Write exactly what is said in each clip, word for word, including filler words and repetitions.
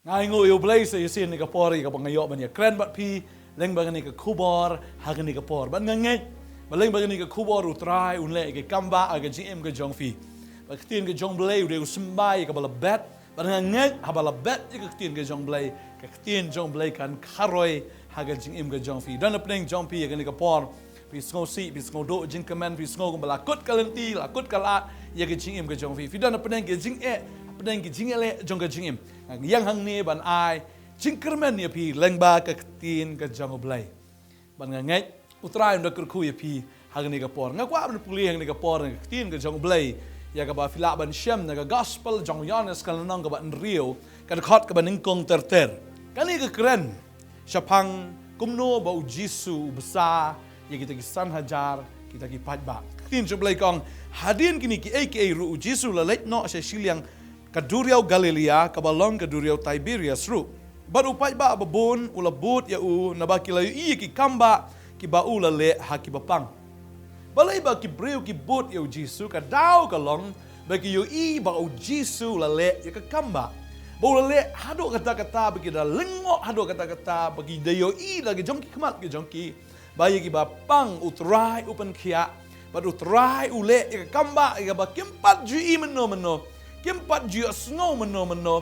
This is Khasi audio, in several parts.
Nga ai nguh ïa U Blei sa shisien ïa ka por ïa kaba nga ïoh ban ïakren bad phi lyngba kane ka khubor ha kane ka por. Bad nga ngeit ba lyngba kane ka khubor U Trai un leh ïa ka kam ba ha ka jingim ka jong phi. Bad ka ktien ka jong U Blei u dei u symbai ïa kaba la bet. Bad nga ngeit haba la bet ïa ka ktien ka jong U Blei, ka ktien jong U Blei kan kharoi ha ka jingim ka jong phi. Don hapdeng jong phi ha kane ka por, phi sngewsih, phi sngewduh jingkmen, phi sngew kumba la kut ka lynti, la kut ka lad ïa ka jingim ka jong phi. Phi don hapdeng ka jingeh, hapdeng ka jingeh leh jong ka jingim. Nga ïeng hangne ban ai jingkyrmen ïa phi lyngba ka ktien ka jong U Blei. Bad nga ngeit U Trai un da kyrkhu ïa phi ha kane ka por. Nga kwah ban pule ha kane ka por na ka ktien ka jong U Blei ïa kaba phi lah ban shem na ka gospel jong u Ïoannis ka lynnong kaba hynriew, ka dkhot kaba nyngkong ter ter. Kane ka kren shaphang kumno ba U Jisu u bsa ïa kita ki san hajar kita ki paidbah. Ka ktien jong U Blei ka ong, hadien kine kiei kiei ruh U Jisu la leit noh sha shiliang ka duriaw Galilea kaba long ka duriaw Tiberias ruh. Bad u paidbah babun u la bud ïa u naba ki la ïohi ïa ki kam ba kiba u la leh ha kiba pang. Balei ba ki briew ki bud ïa U Jisu? Ka daw ka long ba ki ïohi ba U Jisu u la leh ïa ka kam ba, ba u la leh haduh katta katta, ba ki da lyngngoh haduh katta katta, ba ki da ïohi da ki jong ki khmat ki jong ki ba ïa kiba pang U Trai u pynkhiah, bad U Trai u leh ïa ka kam ba ïa kaba kim pat ju ïohi mynno mynno, kim pat ju ïohsngew mynno mynno.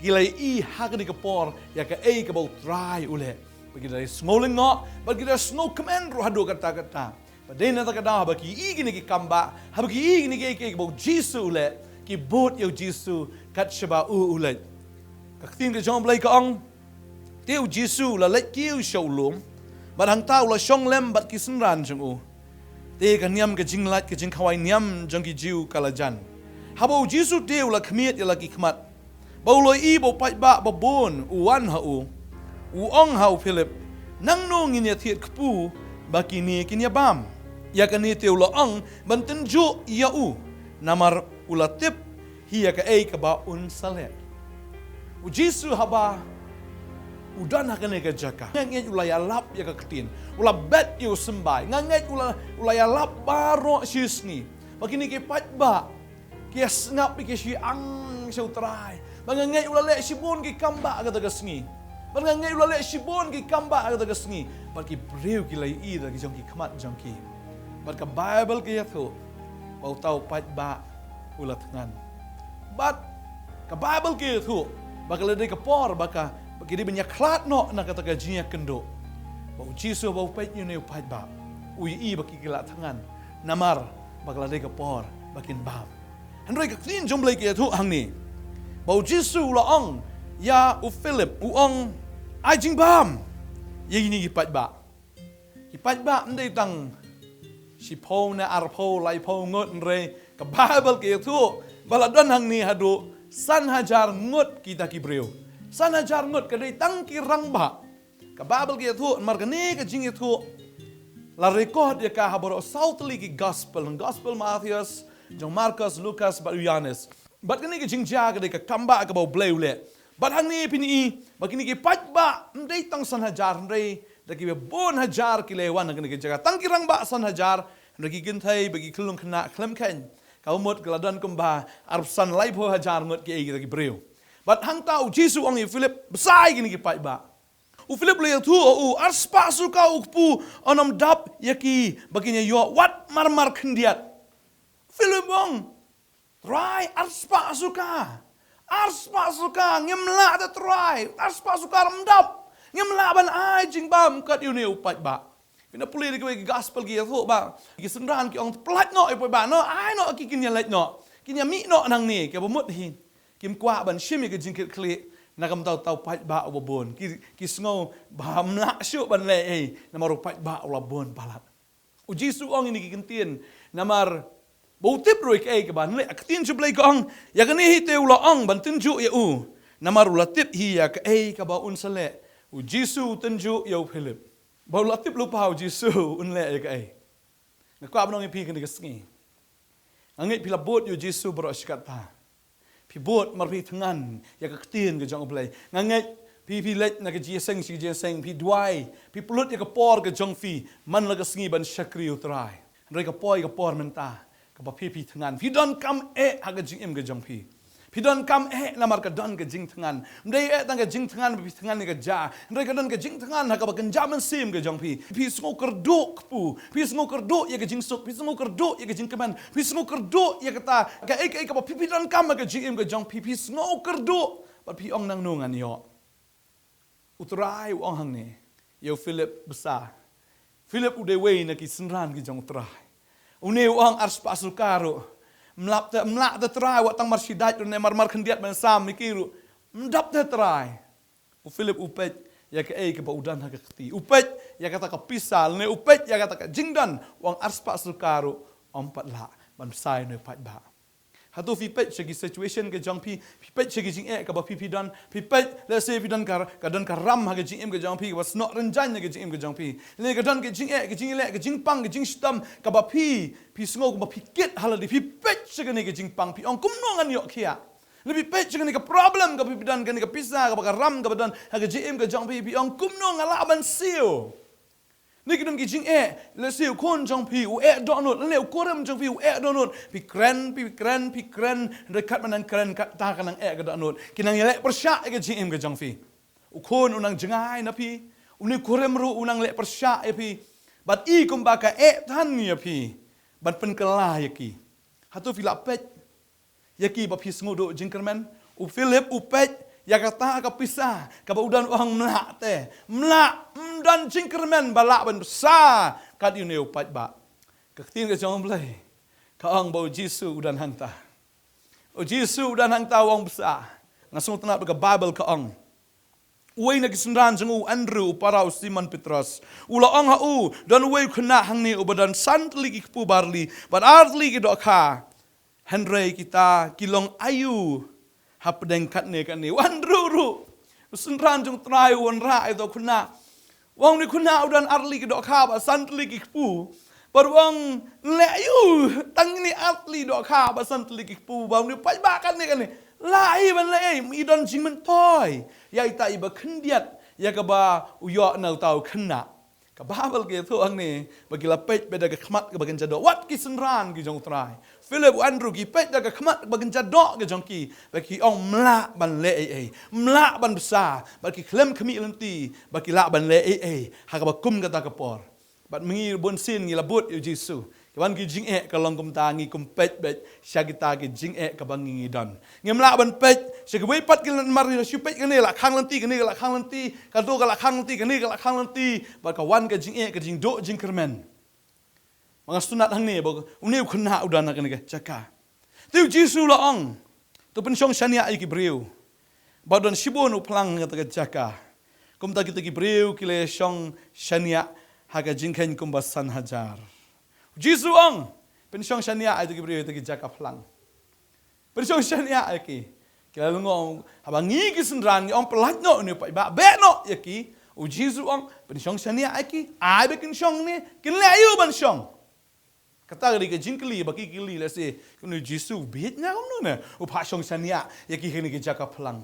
Ki la ïohi ha kane ka por ïa kaei kaba U Trai u leh. Ba ki da sngew lyngngoh, ba ki da sngew kmen ruh haduh katta katta. Ba dei na kata ka daw haba ki ïohi kine ki kam ba, haba ki ïohi kine kiei kiei kaba U Jisu u leh, ki bud ïa U Jisu kat shaba u u leit. Ka ktien ka jong U Blei ka ong, te U Jisu u la leit kiew sha u lum, bad hangta u la shong lem bad ki synran jong u. Te ka niam ka jinglait ka jingkhawai niam jong ki Jiw ka la jan. Haba U Jisu te u la khmied ïa la ki khmat, ba u la ïohi ba u paidbah babun u wan ha u, u ong ha u Philip, nangno ngin ïa thied kpu ba kine kin ïa bam? Ïa kane te u la ong ban tynjuh ïa u, namar u la tip hi ïa kaei kaba un sa leh. U Jisu haba u don ha kane ka jaka, nga ngeit u la ïalap ïa ka ktien, u la bet ïa u symbai. Nga ngeit u la, u la ïalap baroh shi sngi ba kine ki paidbah ki ïa sngap, ki ïa shu ang sha U Trai. Ba nga ngeit u la leh shibun ki kam ba ha kata ka sngi. Ba nga ngeit u la leh shibun ki kam ba ha kata ka sngi. Bad ki briew ki la ïohi da ki jong ki khmat jong ki. Bad ka Baibl ka ïathuh ba uta u paidbah u la thngan. Bad ka Baibl ka ïathuh ba ka la dei ka por ba ka, ba ki dei ban ïakhlad noh na kata ka jingïakynduh. Ba U Jisu ba u peit ïa une u paidbah, u ïohi ba ki, ki la thngan. Namar ba ka la dei ka por ba kin bam. Hynrei ka ktien jong U Blei ka ïathuh hangne ba U Jisu u la ong ïa u Philip, u ong, ai jingbam ïa kine ki paidbah. Ki paidbah ym dei tang shiphew ne arphew, laiphew ngut, hynrei ka Baibl ka ïathuh ba la don hangne haduh san hajar ngut kita ki briew. San hajar ngut, ka dei tang ki rangbah. Ka Baibl ka ïathuh, namar kane ka jingïathuh la record ïa ka ha baroh saw tylli ki gospel, jong gospel Mathaios, jong Markos, Lukas bad u Ïoannis. Bad kane ka jingjia ka dei ka kam ba kaba U Blei u leh. Bad hangne phin i ba kine ki paidbah ym dei tang san hajar, hynrei da kiba bun hajar ki la wan ha kane ka jaka. Tang ki rangbah san hajar, hynrei ki kynthei bad ki khyllung khynnah khlem kheiñ, ka mut ka la don kumba arphew san, laiphew hajar ngut kiei kita ki briew. Bad hangta U Jisu u ong ïa u Philip, bsa ïa kine ki paidbah. U Philip u la ïathuh ha u, arspah suka u kpu, un ym dap ïa ki ba kin ïa ïoh wat marmar khyndiat. Philip u ong, Trai, arspah suka, arspah suka, ngim lah te Trai, arspah suka ym dap, ngim lah ban ai jingbam kat ïa une u paidbah. Phin da pule da kiwei ki gospel ki ïathuh ba ki synran ki ong, pyllait noh ïa u paidbah noh, ai noh ki kin ïa leit noh, kin ïa mih noh nangne, kaba mut hi kim kwah ban shim ïa ka jingkitkhlieh na ka bynta uta u paidbah uba bun. Ki, ki sngew ba ym lah shuh ban leh ei namar u paidbah u la bun palat. U Jisu u ong ïa kine ki ktien namar ba u tip ruh ïa kaei kaban leh. Ka ktien jong U Blei ka ong, ïa kane hi te u la ong ban tynjuh ïa u, namar u la tip hi ïa kaei kaba un sa leh. U Jisu u tynjuh ïa u Philip. Ba u la tip lypa U Jisu un leh ïa kaei. Nga kwah ban ong ïa phi kane ka sngi, nga ngeit phi la bud ïa U Jisu baroh shi katta. Phi bud namar phi thngan ïa ka ktien ka jong U Blei. Nga ngeit phi, phi leit na ka jingïaseng sha ka jingïaseng, phi duwai, phi pynlut ïa ka por ka jong phi man la ka sngi ban shakri U Trai. Hynrei ka poi ka por mynta kaba phi, phi thngan, phi donkam eh ha ka jingim ka jong phi. Phi donkam eh namar ka don ka jingthngan. Ym dei eh tang ka jingthngan ba phi thngan ïa ka ja. Hynrei ka don ka jingthngan ha kaba kynja mynsiem ka jong phi. Phi sngew kyrduh kpu. Phi sngew kyrduh ïa ka jingsuk. Phi sngew kyrduh ïa ka jingkmen. Phi sngew kyrduh ïa kata kaei kaei kaba phi, phi donkam ha ka jingim ka jong phi. Phi sngew kyrduh. Bad phi ong nangno ngan ïoh. U Trai u ong hangne ïa u Philip, bsa. Philip u dei uwei na ki synran ki jong u Trai. Une u ong ar spah suka ruh. Ym lah te, ym lah te Trai, wat tang mar shi dait ruh ne mar, mar khyndiat ban sam ïa ki ruh. Ym dap te Trai. U Philip u peit ïa kaei kaba u don ha ka kti. U peit ïa kata ka pisa, lane u peit ïa kata ka jingdon, u ong ar spah suka ruh ym pat lah ban bsa ïa une u paidbah. Hato phi peit sha ki situation ka jong phi, phi peit sha ki jingeh kaba phi, phi don, phi peit, let's say phi don ka, ka don ka ram ha ka jingim ka jong phi, kaba snoh rynjang ha ka jingim ka jong phi. Lane ka don ka jingeh, ka jingeh, ka jingpang, ka jingshitom, kaba phi, phi sngew kumba phi kit ha lade, phi peit sha kane ka jingpang, phi ong kumno ngan ïoh khiah. Lane phi peit sha kane ka problem kaba phi don, kane ka pisa, kaba ka ram, kaba don ha ka jingim ka jong phi, phi ong kumno nga lah ban siew. Ne ki don ki jingeh, let's say u khun jong phi u eh dohnud, lane u kurim jong phi u eh dohnud. Phi kren, phi kren, phi kren, hynrei katba nang kren katta ka nang eh ka dohnud. Ki nang ïaleh pyrshah ïa ka jingim ka jong phi. U khun u nang jngai na phi, une u kurim ruh u nang leh pyrshah ïa phi. Bad i kumba ka eh than ïa phi ban pynkylla ïa ki. Hato phi la peit ïa ki ba phi sngew duh jingkyrmen? U Philip u peit ïa kata ka pisa kaba u don, u ong ym lah te, ym lah, ym don jingkyrmen ba lah ban bsa kat ïa une u paidbah. Ka ktien ka jong U Blei ka ong ba U Jisu u don hangta. U Jisu u don hangta, u ong bsa. Nga sngewtynnat ba ka Baibl ka ong, uwei na ki synran jong u, u Andrew, u para u Simon Petros, u la ong ha u, don uwei u khynnah hangne uba don san tylli ki kpu barli bad ar tylli ki dohkha. Hynrei kita ki long aïu hapdeng katne katne? U Andrew ruh, u synran jong U Trai, u wanrah ïa uta u khynnah. U ong une u khynnah u don ar tylli ki dohkha bad san tylli ki kpu. Bad u ong leh aïu tang kine ar tylli dohkha bad san tylli ki kpu ba une u paidbah katne katne? Lah hi ban leh ei, i don jingmyntoi ïa ita iba khyndiat ïa kaba u ïoh na uta u khynnah. Ka Baibl ka ïathuh hangne ba ki la peit bad da ka khmat kaba kynja doh. Wat ki synran ki jong U Trai, Philip, u Andrew, ki peit da ka khmat kaba kynja doh ka jong ki, ba ki ong ym lah ban leh ei ei, ym lah ban bsa, bad ki khlem khmih lynti ba ki lah ban leh ei ei ha kaba kum kata ka por. Bad ma ngi bunsien ngi la bud ïa U Jisu. Ka ban ki jingeh ka long kumta, ngi kum peit beit sha kita ki jingeh kaba ngi ngi don. Ngim lah ban peit sha kiwei pat ki lynti, mar ngi la shu peit kane la khang lynti, kane ka la khang lynti, kato ka la khang lynti, kane ka la khang lynti. Bad ka wan ka jingeh, ka jingduh jingkyrmen. Ma nga sngewtynnat hangne ba une u khynnah u don ha kane ka jaka. Te U Jisu u la ong, to pynshong shaniah ïa ki briew. Ba don shibun u phlang ha kata ka jaka. Kumta kita ki briew ki la shong shaniah ha ka jingkheiñ kumba san hajar. U Jisu u ong, pynshong shaniah ïa kita ki briew ha kita ki jaka phlang. Pynshong shaniah ïa ki. Ki la lyngngoh, haba ngi ki synran ngi ong pyllait noh une u paidbah, beh noh ïa ki. U Jisu u ong pynshong shaniah ïa ki. Ai ba kin shong ne, kin leh aïu ban shong? Kata ka dei ka jingkylli ba ki kylli lehse, une U Jisu u bieit ne kumno ne, u phah shong shaniah ïa ki ha kane ka jaka phlang.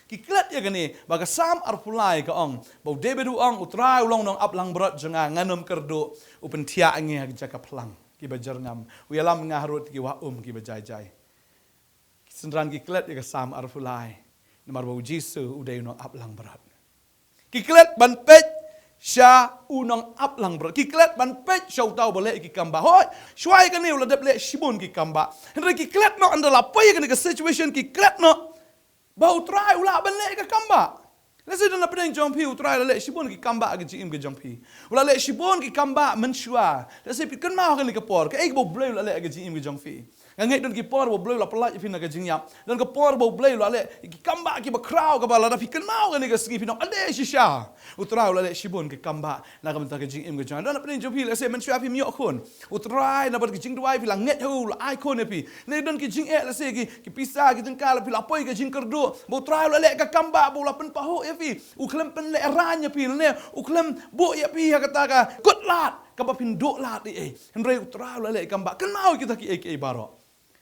Ki klet ïa kane ba ka Salm arphew lai ka ong, ba u David u ong, U Trai u long u nongap langbrot jong nga, ngan ym kyrduh, u pynthiah ïa ngi ha ka jaka phlang kiba jyrngam, u ïalam ïa nga harud ki wah um kiba jai jai. Ki synran ki klet ïa ka Salm arphew lai namar ba U Jisu u dei u nongap langbrot. Ki klet ban peit sha u nongap langbrot. Ki klet ban peit sha uta uba leh ïa ki kam bah. Hooid, shuwa ïa kane u la dep leh shibun ki kam bah. Hynrei ki klet noh, ynda la poi ïa kane ka situation ki klet noh ba U Trai u lah ban leh ïa ka kam bah. Lehse don napdeng jong phi U Trai u la leh shibun ki kam bah ha ka jingim ka jong phi. U la leh shibun ki kam bah mynshuwa. Lehse phi kynmaw kane ka por, kaei kaba U Blei u la leh ha ka jingim ka jong phi. Nga ngeit don ki por ba U Blei u la pyllait ïa phi na ka jingïap. Don ka por ba U Blei u la leh ki kam bah kiba khraw, kaba lada phi kynmaw kane ka sngi phin ong, ade shisha U Trai u la leh shibun ki kam bah na ka bynta ka jingim ka jong nga. Don napdeng jong phi lehse mynshuwa phim ïoh khun. U Trai namar ka jingduwai phi la ngeit ha u, u la ai khun ïa phi. Ne don ki jingeh lehse ki, ki pisa, ki jingkal, phi la poi ka jingkyrduh ba U Trai u la leh ka kam bah, ba u la pynpahuh ïa phi. U khlem pynlehrain ïa phi, ne u khlem buh ïa phi ha kata ka kut lad kaba phin duh lad ei ei. Hynrei U Trai u la leh kam bah. Kynmaw kita kiei kiei baroh.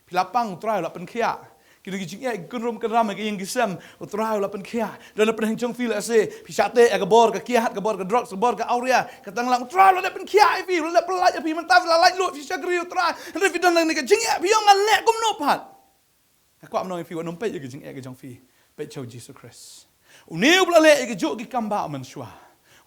Phi la pang, U Trai u la pynkhiah. Ki don ki jingeh, ki kynrum kynram ha ka ïing ki sem, U Trai u la pynkhiah. Don napdeng jong phi lehse phi shah teh ïa ka bor ka kiad, ka bor ka drugs, ka bor ka awria, ka tanglang, U Trai u la dep pynkhiah ïa phi, u la dep pyllait ïa phi, mynta phi la laitluid, phi shakri U Trai. Hynrei phi don na kane ka jingeh, phi ong ngan leh kumno pat? Kwah ban ong ïa phi, wat nym peit ïa ka jingeh ka jong phi, peit sha u Jisu Khrist. Une uba la leh ïa kajuh ki kam ba mynshuwa,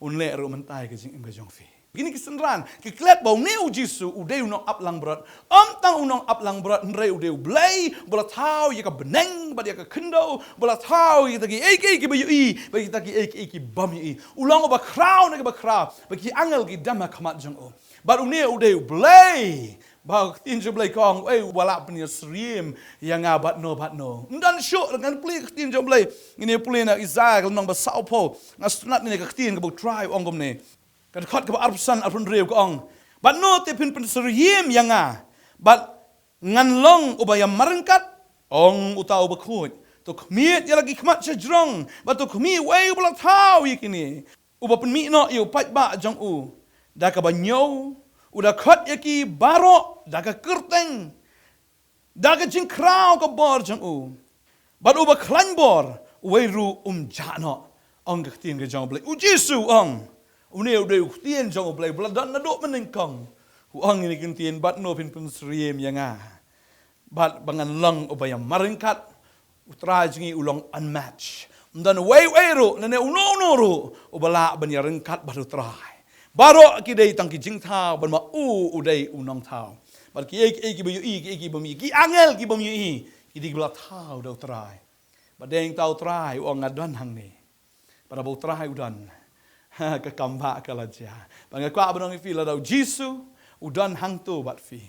un leh ruh mynta ïa ka jingim ka jong phi. Kine ki synran ki klet ba une u Jisu u dei u nongap langbrot. Ym tang u nongap langbrot, hynrei u dei U Blei ba la thaw ïa ka bneng bad ïa ka khyndew, ba la thaw ïa kita kiei kiei kiba ïohi bad kita kiei kiei ki bym ïohi. U long uba khraw na kiba khraw, ba ki angel ki dem ha khmat jong u. Bad une u dei U Blei. Ba ka ktien jong U Blei ka ong, uei uba lah ban ïasyriem ïa nga bad no bad no? Ym don shuh. Ngan pule ka ktien jong U Blei. Ngin ïa pule na Isaïah ka lynnong ba sawphew. Nga sngewtynnat ne ka ktien kaba U Trai u ong kumne. Ka dkhot kaba arphew san, arphew hynriew ka ong, bad no te phin pynsyriem ïa nga, bad ngan long uba ïa marryngkat? Ong uta uba khuid, to khmied ïa la ki khmat sha jrong, bad to khmih uei uba la thaw ïa kine. Uba pynmih noh ïa u paidbah jong u da kaba ñiew, u da khot ïa ki baroh da ka kyrteng, da ka jingkhraw ka bor jong u. Bad uba khlaiñ bor, uwei ruh um jah noh. Ong ka ktien ka jong U Blei. U Jisu u ong, une u dei u ktien jong U Blei ba la don naduh mynnyngkong. U ong ïa kine ki ktien, bad no phin pynsyriem ïa nga, bad ba ngan long uba ïa marryngkat? U Trai jong ngi u long unmatched. Ym don uwei uwei ruh, lane uno uno ruh uba lah ban ïa ryngkat bad U Trai. Baroh ki dei tang ki jingthaw, bad ma u u dei u nongthaw. Bad kiei kiei kiba ïohi, kiei kiba ym ïohi, ki angel kiba ym ïohi, ki dei kiba la thaw da U Trai. Bad dei tang U Trai u ong, nga don hangne. Bad haba U Trai u don, ha, ka kam ba ka la jia. Bad nga kwah ban ong ïa phi, lada U Jisu u don hangto bad phi,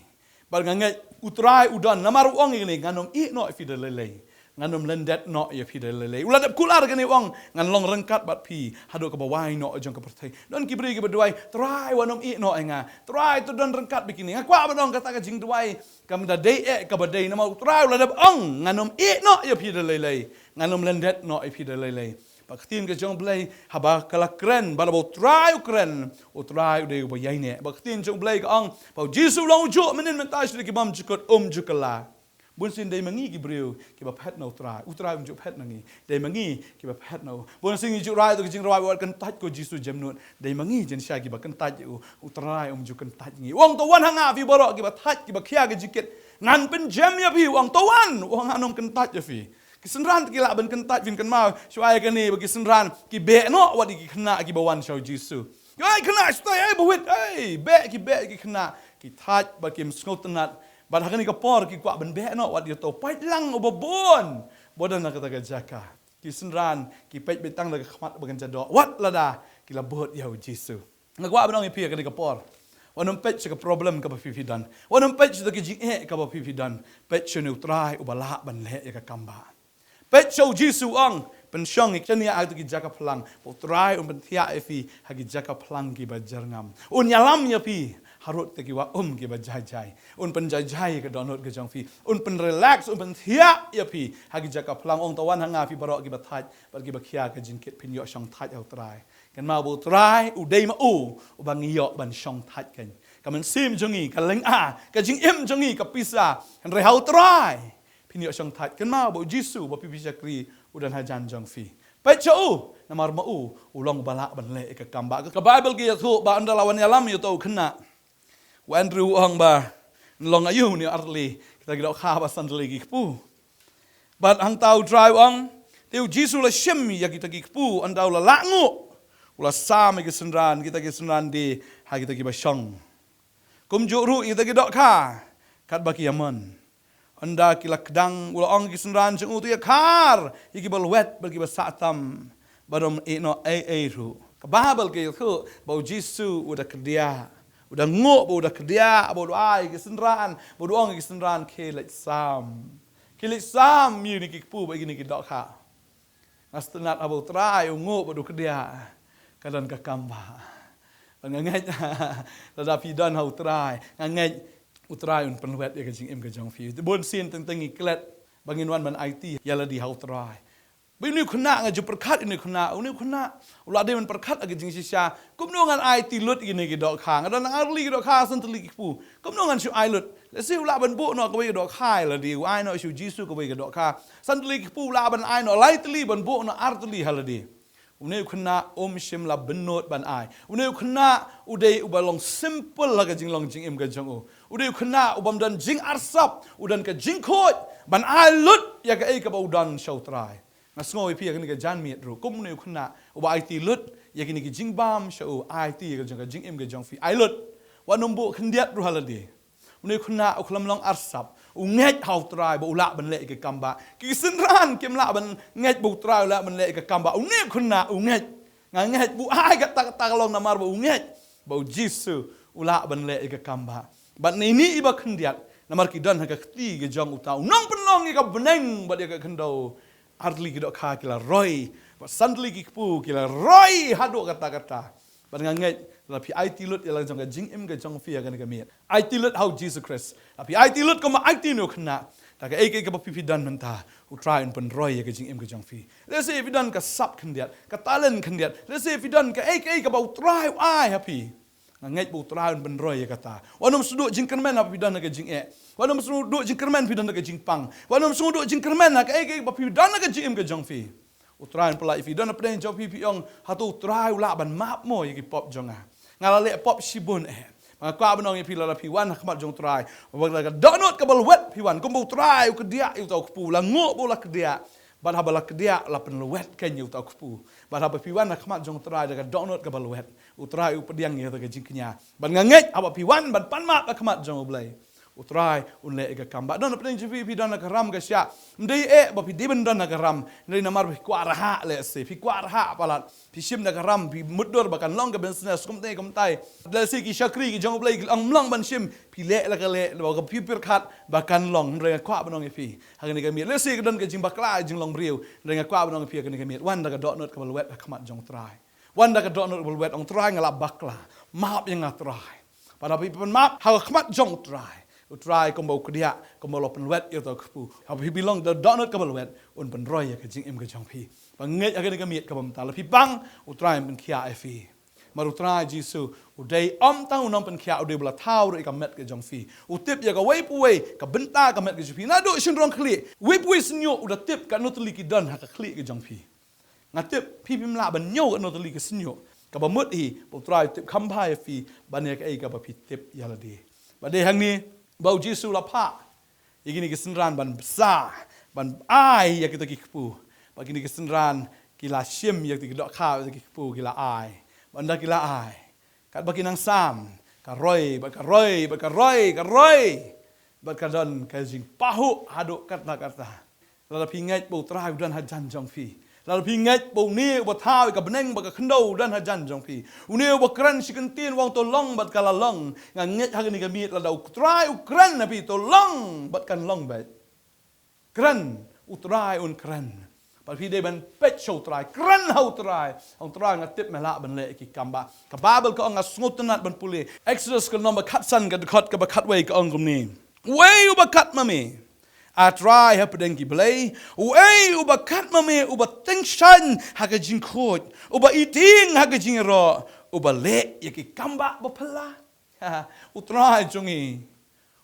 bad nga ngeit U Trai u don, namar u ong ïa kane, ngan ym ïeh noh ïa phi da lei lei, ngan ym lyndet noh ïa phi da lei lei. U la dep kular kane, u ong, ngan long ryngkat bad phi haduh kaba wai noh jong ka pyrthei. Don ki briew kiba duwai, Trai, wat nym ïeh noh ïa nga. Trai, to don ryngkat bad kine. Nga kwah ban ong, kata ka jingduwai kam da dei eh kaba dei, namar U Trai u la dep ong, ngan ym ïeh noh ïa phi da lei lei, ngan ym lyndet noh ïa phi da lei lei. Ba ka ktien ka jong U Blei, haba ka la kren, ba haba U Trai u kren, U Trai u dei uba ïaineh. Ba ka ktien jong U Blei ka ong, ba U Jisu u long ujuh mynnin mynta, sha ki bymjukut um ju kylla. Bunsien dei ma ngi ki briew kiba phet na U Trai. U Trai um ju phet na ngi. Dei ma ngi kiba phet na u. Bunsien ngi ju rai ïa ka jingrwai, wat kyntait ko Jisu jemnud. Dei ma ngi jynshai kiba kyntait ïa u. U Trai um ju kyntait ïa ngi. U ong, to wan ha nga phi baroh kiba thait, kiba khia ka jingkit, ngan pynjem ïa phi. U ong, to wan. U ong, ngan ym kyntait ïa phi. Ki synran te ki lah ban kyntait, phin kynmaw. Shuwa ïa kane ba ki synran ki beh noh wat ïa ki khynnah kiba wan sha u Jisu. Oi khynnah, shatei, oi ba wit, oi, beh ki, beh ki khynnah. Ki thait bad kim sngewtynnat. Bad ha kane ka por ki kwah ban beh noh wat ïa uto u paidlang uba bun ba don ha kata ka jaka. Ki synran ki peit beit tang da ka khmat ba kan jadoh, wat lada ki la bud ïa u Jisu. Nga kwah ban ong ïa phi ha kane ka por, wat nym peit sha ka problem kaba phi phi don. Wat nym peit sha ka jingeh kaba phi phi don. Peit sha une U Trai uba lah ban leh ïa ka kam ba. Peit sha u Jisu, u ong, pynshong ïa ki shaniah ha kito ki jaka phlang, ba U Trai un pynthiah ïa phi ha ki jaka phlang kiba jyrngam. Un ïalam ïa phi harud kita kiba um kiba jai jai. Un pynjai jai ïa ka dohnud ka jong phi. Un pynrelax, un pynthiah ïa phi ha ki jaka phlang. U ong, to wan ha nga phi baroh kiba thait bad kiba khia ka jingkit, phin ïoh shong thait ha U Trai. Kynmaw ba U Trai u dei ma u uba ngi ïoh ban shong thait kein. Ka mynsiem jong ngi, ka lynga, ka jingim jong ngi, ka pisa, hynrei ha U Trai phin ïoh shong thait. Kynmaw ba u Jisu ba phi phi shakri u don hajan jong phi. Peit sha u, namar ma u u long uba lah ban leh ïa ka kam ba. Ka Baibl ka ïathuh ba ynda la wan ïalam ïa uto u khynnah, u Andrew u ong ba, ngan long aïu une u artylli kita ki dohkha ba san tylli ki kpu? Bad hangta U Trai u ong, te u Jisu u la shim ïa kita ki kpu, ynda u la lah nguh, u la sam ïa ki synran, kita ki synran die ha kita kiba shong. Kumjuh ruh ïa kita ki dohkha, katba ki ïamon. Ynda ki la kdang, u la ong ïa ki synran jong u, to ïakhar ïa kiba lwet bad kiba sah tam, bad ym ïeh noh ei ei ruh. Ka Baibl ka ïathuh ba u Jisu u da kdiah, u da nguh ba u da kdiah, ba u da ai ïa ki synran, ba u da ong ïa ki synran, khie leit sam. Khie leit sam ïa kine ki kpu bad ïa kine ki dohkha. Nga sngewtynnat haba U Trai u nguh bad u kdiah, ka don ka kam ba. Bad nga ngeit lada phi don ha U Trai, nga ngeit U Trai un pynlwet ïa ka jingim ka jong phi. Bunsien teng teng ngi klet ba ngin wan ban aiti ïa lade ha U Trai. Ba une u khynnah, nga ju pyrkhat ïa une u khynnah, une u khynnah u la dei ban pyrkhat ha ka jingshisha, kumno ngan aiti lut ïa kine ki dohkha? Nga don ar tylli ki dohkha, san tylli ki kpu. Kumno ngan shu ai lut? Lehse u lah ban buh noh kawei ka dohkha ïa lade, u ai noh sha u Jisu kawei ka dohkha. San tylli ki kpu u lah ban ai noh lai tylli, ban buh noh ar tylli ha lade. Une u khynnah um shym la bynnud ban ai. Une u khynnah u dei uba long simple ha ka jinglong jingim ka jong u. U dei u khynnah u bym don jingarsap, u don ka jingkhuid ban ai lut ïa kaei kaba u don sha U Trai. Nga sngew ïa phi ha kane ka janmiet ruh, kum une u khynnah uba aiti lut ïa kine ki jingbam sha u, aiti ïa ka jong ka jingim ka jong phi, ai lut. Wat nym buh khyndiat ruh ha lade. Une u khynnah u khlem long arsap, u ngeit ha U Trai ba u lah ban leh ïa ka kam bah. Ki synran kim lah ban ngeit ba U Trai u lah ban leh ïa ka kam bah. Une u khynnah u ngeit. Nga ngeit ba u ai katta katta ka long namar ba u ngeit ba U Jisu u lah ban leh ïa ka kam bah. Bad ine i ba khyndiat, namar ki don ha ka kti ka jong uta u nongpynlong ïa ka bneng bad ïa ka khyndew. Ar tylli ki dohkha ki la roi, bad san tylli ki kpu ki la roi haduh katta katta. Bad nga ngeit, la phi aiti lut ïa la jong ka jingim ka jong phi ha kane ka miet, aiti lut ha U Jisu Khrist. La phi aiti lut kumba aiti une u khynnah, da kaei kaei kaba phi phi don mynta, U Trai un pynroi ïa ka jingim ka jong phi. Lehse phi don ka sap khyndiat, ka talent khyndiat, lehse phi don kaei kaei kaba U Trai u ai ha phi. Nga ngeit ba U Trai un pynroi ïa kata. Wat nym sngewduh jingkyrmen haba phi don ha ka jingeh. Wat nym sngewduh jingkyrmen phi don ha ka jingpang. Wat nym sngewduh jingkyrmen ha kaei kaei ba phi don ha ka jingim ka jong phi. U Trai un pyllait ïa phi, don hapdeng jong phi phi ong, hato U Trai u lah ban map mo ïa ki pop jong nga? Nga la leh pop shibun eh. Nga kwah ban ong ïa phi, lada phi wan ha khmat jong U Trai, ba la ka dohnud kaba lwet phi wan, kumba U Trai u kdiah ïa uta u kpu, la nguh ba u la kdiah. Bad haba la kdiah la pynlwet kein ïa uta u kpu. Bad haba phi wan ha khmat jong U Trai da ka dohnud kaba lwet, U Trai u pdiang ïa uta ka jingkñia. Bad nga ngeit haba phi wan ban pan map ha khmat jong U Blei, U Trai un leh ïa ka kam bah. Don hapdeng jong phi, phi don ha ka ram ka shyiap. Ym dei eh ba phi dei ban don ha ka ram, hynrei namar phi kwah rahah, lehse phi kwah rahah palat. Phi shim da ka ram, phi mutdur ba kan long ka business kumtai kumtai. Lehse ki shakri ki jong U Blei ki ong ym long ban shim, phi leh la ka leh, ba ka phi pyrkhat ba kan long, hynrei nga kwah ban ong ïa phi ha kane ka miet, lehse ka don ka jingbakla jinglong briew, hynrei nga kwah ban ong ïa phi ha kane ka miet, wan da ka dohnud kaba lwet ha khmat jong U Trai. Wan da ka dohnud kaba lwet, ong, Trai, nga la bakla, map ïa nga Trai. Bad haba phi pan map ha khmat jong U Trai, U Trai kumba u kdiah, kumba u la pynlwet ïa uta u kpu, haba phi phi long da dohnud kaba lwet, un pynroi ïa ka jingim ka jong phi. Ba ngeit ha kane ka miet kaba mynta, la phi pang, U Trai un pynkhiah ïa phi. Namar U Trai Jisu u dei ym tang u nongpynkhiah, u dei uba la thaw ruh ïa ka met ka jong phi. U tip ïa kawei pa wei ka bynta ka met ka jong phi. Naduh shynrong khlieh, wei pa wei shñiuh u da tip katno tylli ki don ha ka khlieh ka jong phi. Nga tip phi phim lah ban ñiew katno tylli ki shñiuh. Kaba mut hi ba U Trai u tip kham bha ïa phi ban ïa kaei kaba phi tip ïa lade. Ba dei hangne ba U Jisu u la phah ïa kine ki synran ban bsa, ban ai ïa kita ki kpu. Ba kine ki synran ki la shim ïa kita ki dohkha, ïa kita ki kpu ki la ai. Ba ynda ki la ai, katba ki nang sam, ka roi, bad ka roi, bad ka roi, ka roi. Bad ka don ka jingpahuh haduh katta katta. Lada phi ngeit ba U Trai u don hajan jong phi, lada phi ngeit ba une uba thaw ïa ka bneng bad ka khyndew u don hajan jong phi, une uba kren shi kyntien u ong to long bad ka la long, nga ngeit ha kane ka miet lada U Trai u kren ha phi, to long bad kan long beit. Kren, U Trai un kren. Bad phi dei ban peit sha U Trai, kren ha U Trai. Ong, Trai, nga tip me lah ban leh ïa ki kam bah. Ka Baibl ka ong, nga sngewtynnat ban pule Exodus ka lynnong ba khatsan, ka dkhot kaba khatwei, ka ong kumne: Uei uba kat ma me, A Trai, hapdeng ki blei? Uei uba kat ma me, uba tyngshaiñ ha ka jingkhuid, uba itieng ha ka jingïaroh, uba leh ïa ki kam bah baphylla? U Trai jong ngi,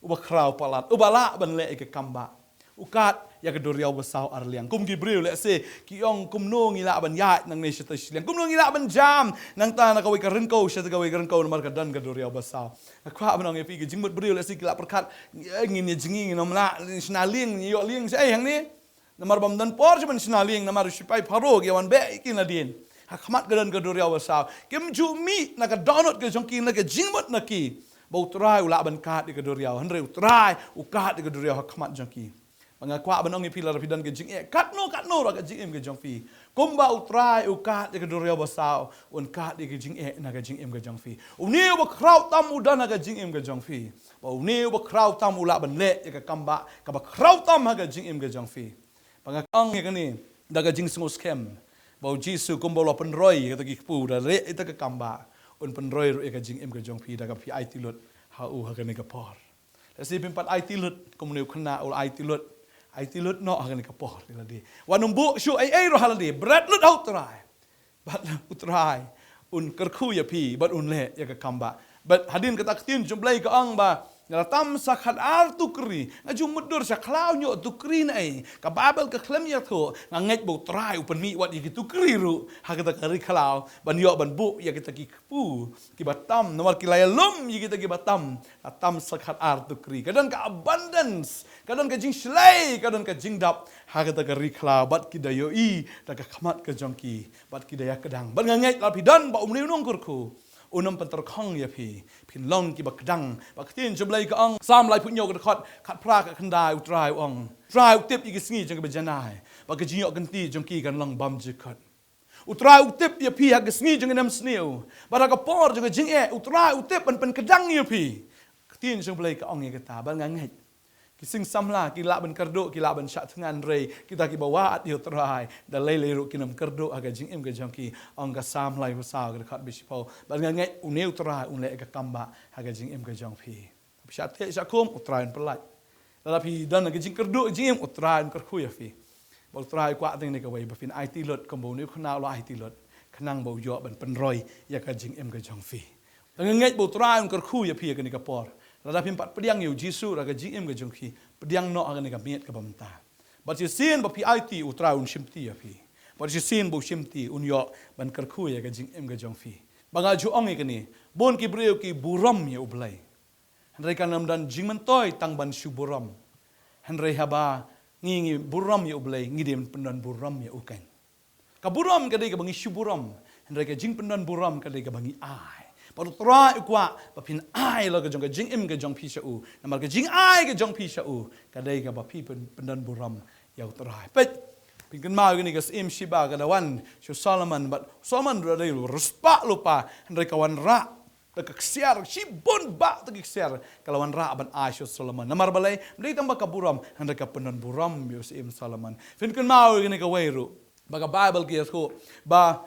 uba khraw palat, uba lah ban leh ïa ki kam bah. U kat ïa ka duriaw basaw ar liang. Kum ki briew lehse ki ong, kumno ngi lah ban ïaid nangne shatei shiliang, kumno ngi lah ban jam nangta na kawei ka ryngkew shatei kawei ka ryngkew namar ka don ka duriaw basaw. Nga kwah ban ong ïa phi, ki jingmut briew lehse ki la pyrkhat, eh, ngin ïa jngi, ngin ym lah shna lieng, ngin ïoh lieng shaei hangne. Namar bym don por shuh ban shna lieng, namar u shipai Pharaoh ki wan beh ïa ki nadien. Ha khmat ka don ka duriaw basaw. Kim ju mih na ka dohnud ka jong ki, na ka jingmut na ki, ba U Trai u lah ban kat ïa ka duriaw. Hynrei U Trai u kat ïa ka duriaw ha khmat jong ki. Ba nga kwah ban ong ïa phi, lada phi don ka jingeh katno katno ruh ha ka jingim ka jong phi, kumba U Trai u kat ïa ka duriaw basaw, un kat ïa ka jingeh na ka jingim ka jong phi. Une uba khraw tam u don ha ka jingim ka jong phi. Ba une uba khraw tam u lah ban leh ïa ka kam bah kaba khraw tam ha ka jingim ka jong phi. Ba nga ong ïa kane da ka jingsngewskhem, ba U Jisu kumba u la pynroi ïa kita ki kpu da leh ïa kita ki kam bah, un pynroi ruh ïa ka jingim ka jong phi da kaba phi aiti lut ha u ha kane ka por. Lehse phim pat aiti lut kum une u khynnah u la aiti lut. Aiti lut noh ha kane ka por ïa lade. Wat nym buh shuh ei ei ruh ha lade, bret lut ha U Trai. Bad U Trai un kyrkhu ïa phi bad un leh ïa ka kam bah. Bad hadien kata ka ktien jong U Blei ka ong ba Nga la tam sa khat ar tukri, nga ju mutdur sha khlaw ñiuh tukri na ei. Ka Baibl ka khlem ïathuh, nga ngeit ba U Trai u pynmih wat ïa ki tukri ruh ha kata ka ri khlaw, ban ïoh ban buh ïa kita ki kpu kiba tam, namar ki la ïalum ïa kita kiba tam. La tam sa khat ar tukri. Ka don ka abundance, ka don ka jingshlei, ka don ka jingdap ha kata ka ri khlaw, bad ki da ïohi da ka khmat ka jong ki, bad ki da ïakdang. Bad nga ngeit lada phi don bad une u nongkyrkhu, un ym pynterkhong ïa phi, phin long kiba kdang. Bad ka ktien jong U Blei ka ong, Salm laiphew hynñiew ka dkhot khatphra khatkhyndai, U Trai u ong, U Trai u tip ïa ki sngi jong kiba janai, bad ka jingïoh kynti jong ki kan long bymjukut. U Trai u tip ïa phi ha ki sngi jong ki nemsniew, bad ha ka por jong ka jingeh, U Trai u tip ban pynkdang ïa phi. Ka ktien jong U Blei ka ong ïa kata, bad nga ngeit ki sing samla ki lah ban kyrduh, ki lah ban shah thngan, hynrei kita kiba wad ïa U Trai, da lei lei ruh kin ym kyrduh ha ka jingim ka jong ki. Ong ka Salm laiphew saw ka dkhot ba shiphew, bad nga ngeit une U Trai un leh ïa ka kam ba ha ka jingim ka jong phi. Phi shah thiah shah khum, U Trai un pyllait. Lada phi don ka jingkyrduh jingim, U Trai un kyrkhu ïa phi. Bad U Trai u kwah tang kane kawei, ba phin aiti lut kumba une u khynnah u la aiti lut, khnang ba u ïoh ban pynroi ïa ka jingim ka jong phi. Te nga ngeit ba U Trai un kyrkhu ïa phi ha kane ka por. Lada phim pat pdiang ïa U Jisu ha ka jingim ka jong phi, pdiang noh ha kane ka miet kaba mynta. Bad shisien ba phi aiti, U Trai un shimti ïa phi. Bad shisien ba u shimti, un ïoh ban kyrkhu ïa ka jingim ka jong phi. Ba nga ju ong ïa kane, bun ki briew ki burom ïa U Blei, hynrei kan ym don jingmyntoi tang ban shu burom. Hynrei haba ngi, ngi burom ïa U Blei, ngi dei ban pyndon burom ïa u keiñ. Ka burom ka dei kaba ngi shu burom, hynrei ka jingpyndon burom ka dei kaba ngi ai. Bad U Trai u kwah ba phin ai la ka jong ka jingim ka jong phi sha u. Namar ka jingai ka jong phi sha u ka dei kaba phi pyn-, pyndon burom ïa U Trai. Peit, phin kynmaw ïa kane, ka Syiem Sheba ka da wan sha u Solomon, bad u Solomon ruh dei u riewspah lypa, hynrei ka wanrah da ka ksiar, shibun bah da ka ksiar, ka la wanrah ban ai sha u Solomon. Namar balei? Ym dei tang ba ka burom, hynrei ka pyndon burom ïa u Syiem Solomon. Phin kynmaw ïa kane kawei ruh, ba ka Baibl ka ïathuh ba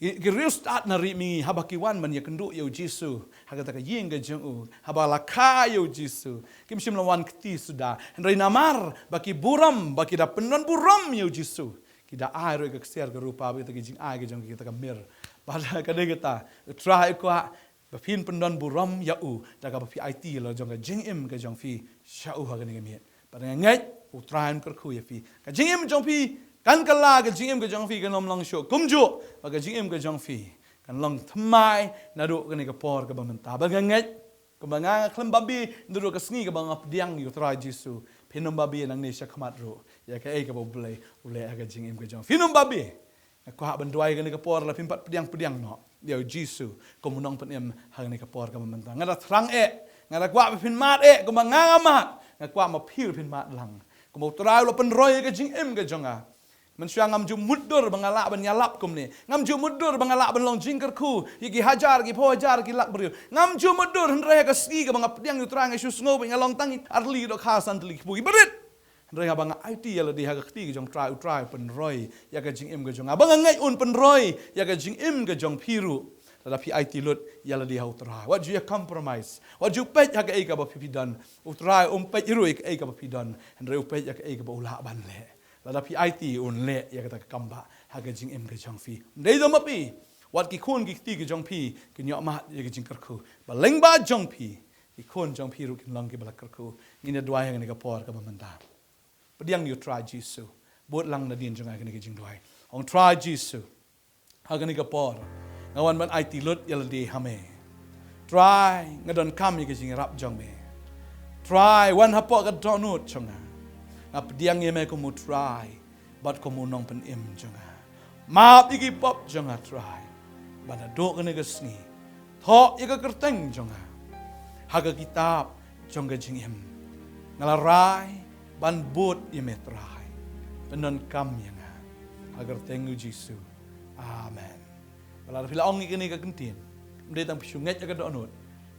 ki, ki riewstad na ri mihngi, haba ki wan ban ïakynduh ïa U Jisu ha kata ka ïing ka jong u, haba la kha ïa U Jisu, kim shym la wan kti suda, hynrei namar ba ki burom, ba ki da pyndon burom ïa U Jisu, ki da ai ruh ïa ka ksiar ka rupa, bad kita ki jingai ka jong ki, kita ka mir. Bad ka dei kata, U Trai u kwah ba phin pyndon burom ïa u da kaba phi aiti la jong ka jingim ka jong phi sha u ha kane ka miet. Bad nga ngeit U Trai un kyrkhu ïa phi. Ka jingim jong phi kan kylla, ka jingim ka jong phi kan ym long shuh kumjuh, bad ka jingim ka jong phi kan long thymmai naduh kane ka por kaba mynta. Bad nga ngeit kumba nga, nga khlem babe naduh ka sngi kaba nga pdiang ïa U Trai Jisu, phin ym babe nangne shakhmat ruh ïa kaei kaba U Blei u leh ha ka jingim ka jong phi. Phin ym babe. Nga kwah ban duwai kane ka por, lada phim pat pdiang, pdiang noh ïa U Jisu kum u nongpynim ha kane ka por kaba mynta. Nga da thrang eh, nga da kwah ba phin mad eh kumba nga, nga mad. Nga kwah ma phi ruh phin mad lang, kumba U Trai u la pynroi ïa ka jingim ka jong nga. Mynshuwa ngam ju mutdur ba nga lah ban ïalap kumne, ngam ju mutdur ba nga lah ban long jingkyrkhu ïa ki hajar, ki phew hajar, ki lak briew. Ngam ju mutdur, hynrei ha ka sngi kaba nga pdiang ïa U Trai, nga shu sngew ba nga long tang ar tylli dohkha, san tylli kpu kiba rit. Hynrei haba nga aiti ïa lade ha ka kti ka jong U Trai, U Trai u pynroi ïa ka jingim ka jong nga. Ba nga ngeit un pynroi ïa ka jingim ka jong phi ruh lada phi aiti lut ïa lade ha U Trai. Wat ju ïa compromise, wat ju peit ha kaei kaba phi, phi don. U Trai um peit ruh ïa kaei kaba phi don, hynrei u peit ïa kaei kaba u lah ban leh. Lada phi aiti, un leh ïa kata ka kam ba ha ka jingim ka jong phi. Ym dei tang ma phi, wat ki khun ki kti ki jong phi kin ïoh mad ïa ka jingkyrkhu. Ba lyngba jong phi, ki khun jong phi ruh kin long kiba la kyrkhu. Ngin ïa duwai ha kane ka por kaba mynta. Pdiang ïa U Trai Jisu. Bud lang nadien jong nga ha kane ka jingduwai. Ong, Trai Jisu, ha kane ka por nga wan ban aiti lut ïa lade ha me. Trai, nga donkam ïa ka jingïarap jong me. Trai, wan hapoh ka dohnud jong nga. Nga pdiang ïa me kum U Trai bad kum U Nongpynim jong nga. Map ïa ki pop jong nga, Trai, ba naduh kane ka sngi thoh ïa ka kyrteng jong nga ha ka kitab jong ka jingim. Nga la rai ban bud ïa me, Trai. Pyndonkam ïa nga ha ka kyrteng U Jisu. Amen. Ba lada phi la ong ïa kane ka kyntien, ym dei tang phi shu ngeit ha ka dohnud,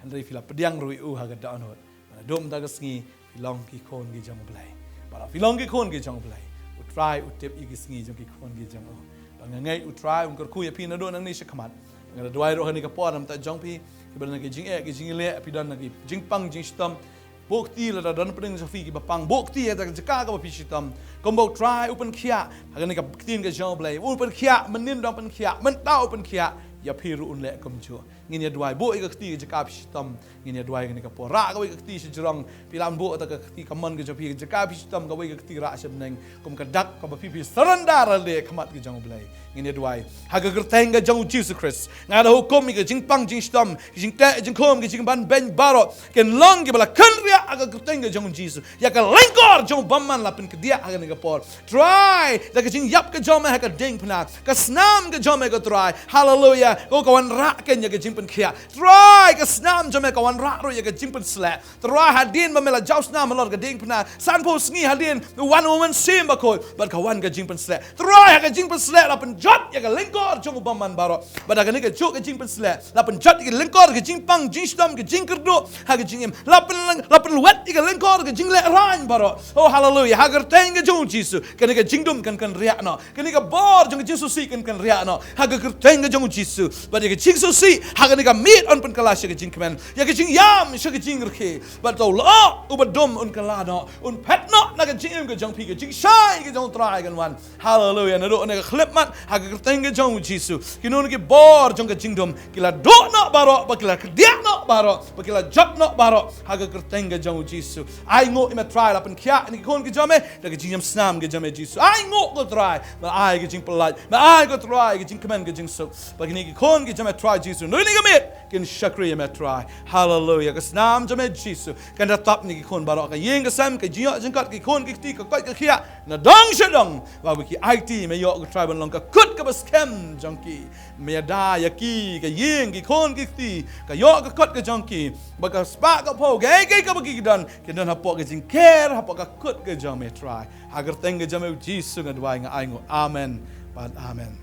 hynrei phi la pdiang ruh ïa u ha ka dohnud. Ba naduh mynta ka sngi phi long ki khun ki jong U Blei. Ba lada phi long ki khun ki jong U Blei, U Trai u tip ïa ki sngi jong ki khun ki jong u. Ba nga ngeit U Trai un kyrkhu ïa phi naduh nangne shakhmat. Nga da duwai ruh ha kane ka por namar jong phi kiba don ki jingeh ki jingïaleh, phi don ki jingpang jingshitom. Buh kti lada don pdeng jong phi kiba pang, buh kti ha ka jaka kaba phi shitom. Kumba U Trai u pynkhiah ha kane ka ktien ka jong U Blei, u pynkhiah mynnin, dang pynkhiah mynta, u pynkhiah ïa phi ruh un leh kumjuh. Ngin ïa duwai, buh ïa ka kti ka jaka phi shitom. Ngin ïa duwai kane ka por. Rah kawei ka kti sha jrong. Phi lah ban buh ïa ka kti kamon ka jong phi, ka jaka phi shitom, kawei ka kti rah sha bneng. Kum ka dak kaba phi phi surrender ha khmat ka jong U Blei. Ngin ïa duwai. Ha ka kyrteng ka jong U Jisu Khrist, nga da hukum ïa ka jingpang jingshitom, ka jingteh jingkhum, ka jingban beiñ baroh, kin long kiba la kynriah ha ka kyrteng ka jong U Jisu. Ïa ka lyngkor jong u bymman la pynkdiah ha kane ka por. Trai, da ka jingïap ka jong me ha ka diengphna, ka snam ka jong me ko Trai. Haleluya. Ko ka wanrah kein ïa ka jingpynkhiah. Trai, ka snam jong me ka wanrah ruh ïa ka jingpynsleh. Trai, hadien ba me la jaw snam halor ka diengphna, sanphew sngi hadien, u wan u Mynsiem Bakhuid, bad ka wan ka jingpynsleh. Trai, ha ka jingpynsleh la pynjot ïa ka lyngkor jong u bymman baroh. Bad ha kane kajuh ka jingpynsleh la pynjot ïa ka lyngkor ka jingpang jingshitom, ka jingkyrduh ha ka jingim. La pyn, la pynwet ïa ka lyngkor ka jinglehrain baroh. Oh, haleluya. Ha ka kyrteng ka jong U Jisu, kane ka jingdum kan kynriah noh. Kane ka bor jong ka jingsngewsih kan kynriah noh. Ha ka kyrteng ka jong U Jisu. Bad ïa ka jingsngewsih ha kane ka miet yn pynkylla sha ka jingkmen, ïa ka jingïam sha ka jingrkhie. Bad uta u lyoh uba dum un kylla noh, un phet noh na ka jingim ka jong phi, ka jingshai ka jong U Trai kan wan. Haleluya. Naduh kane ka khyllipmat, ha ka kyrteng ka jong U Jisu, kino kino ki bor jong ka jingdum ki la duh noh baroh, bad ki la kdiah noh baroh, bad ki la jot noh baroh ha ka kyrteng ka jong U Jisu. Ainguh ïa me Trai, la pynkhiah ïa kine ki khun ki jong me da ka jingïam snam ka jong me Jisu. Ainguh ko Trai, me ai ka jingpyllait, me ai ko Trai ka jingkmen ka jingsuk. Bad kine ki khun ki jong me Trai Jisu, naduh kane ka miet kin shakri ïa me Trai. Haleluya. Ka snam jong me Jisu kan da tap ïa kine ki khun baroh, ka ïing ka sem, ka jingïoh jingkot, ki khun ki kti, ka koit ka khiah, na dong sha dong, ba ki aiti, me ïoh ko Trai ban long ka kut kaba skhem jong ki. Me ïada ïa ki, ka ïing, ki khun ki kti, ka ïoh ka kot ka jong ki, bad ka spah ka phew, kaei kaei kaba ki don, kin don hapoh ka jingker, hapoh ka kut ka jong me Trai. Ha ka kyrteng ka jong me Jisu nga duwai, nga ainguh. Amen bad amen.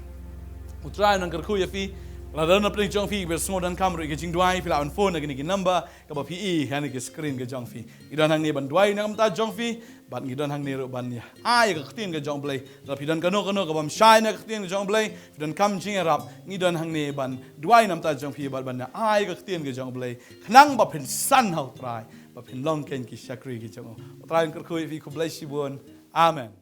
U Trai un nang kyrkhu ïa phi. Lada don na pdeng jong phi ba sngewdonkam ruh ïa ka jingduwai, phi lah ban phone ha kine ki number kaba phi i ha kane ka screen ka jong phi. Ngi don hangne ban duwai na ka bynta jong phi, bad ngi don hangne ruh ban ai ka ktien ka jong U Blei. Lada phi don kano kano kabym shai na ka ktien ka jong U Blei, phi donkam jingïarap, ngi don hangne ban duwai na ka bynta jong phi, bad ban ai ka ktien ka jong U Blei, khnang ba phin san ha U Trai, ba phin long kein ki shakri ki jong u. U Trai un kyrkhu ïa phi, khublei shibun. Amen.